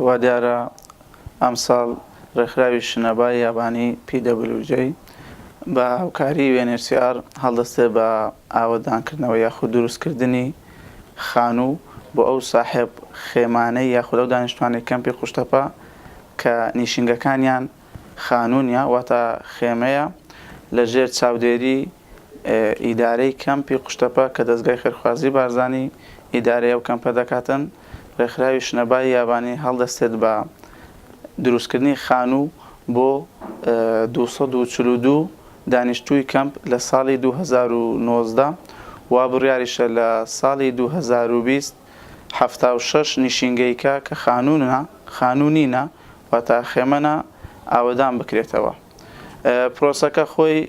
وا دیارە ئەمساڵ ڕێکخراوی شنەبای یابانی PWJ بە هاوکاری UNHCR هەڵدەستێ بە ئاوەدانکردنەوە یاخود دروستکردنی خانوو بۆ ئەو ساحێب خێمانەی یاخود ئەو دانیشتوانەی کەمپی قوشتەپە کە نیشینگەکانیان خانوو نیە واتە خێمەیە لە ژێر چاودێری ئیدارەی کەمپی قوشتەپە کە دەزگای خێرخوازی بارزانی ئیدارەی ئەو کەمپە دەکاتن، ڕێکخراوی شنەبای یابانی هەڵدەستێت بە دروستکردنی خانوو بۆ 242 دانیشتووی کەمپ لە ساڵی 2019 وا بڕیاریشە لە ساڵی 2020 76 نیشینگەیکە کە خانوونە خانوو نینە واتە خێمەنە ئاوەدان بکرێتەوە. پرۆسەکە خۆی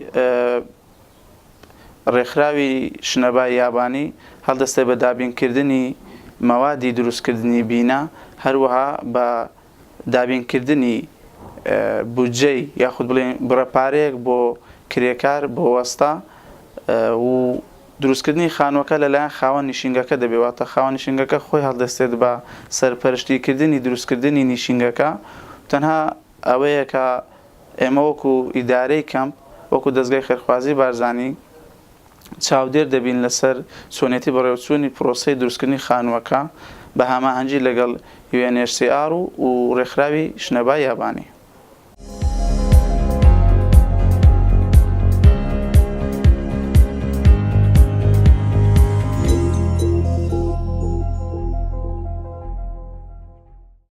ڕێکخراوی شنەبای یابانی هەڵدەستێت بە دابینکردنی مەوادی دروستکردنی بینا، هەروەها بە دابینکردنی بودجەی یاخود بڵێین بڕە پارەیەک بۆ کرێکار بۆ وەستا و دروستکردنی خانووەکە لەلایەن خاوەن نیشینگەکە دەبێت، واتە خاوەن نیشینگەکە خۆی هەڵدەستێت بە سەرپەرشتیکردنی دروستکردنی نیشینگەکە، تەنها ئەوەیە کە ئێمە وەکو ئیدارەی کەمپ، وەکو دەزگای خێرخوازی بارزانی چاودێر دەبین لەسەر چۆنیەتی بەڕێوەچوونی پرۆسەی دروستکردنی خانووەکە بە هەماهەنگی لەگەڵ UNHCR و ڕێکخراوی شنەبای یابانی.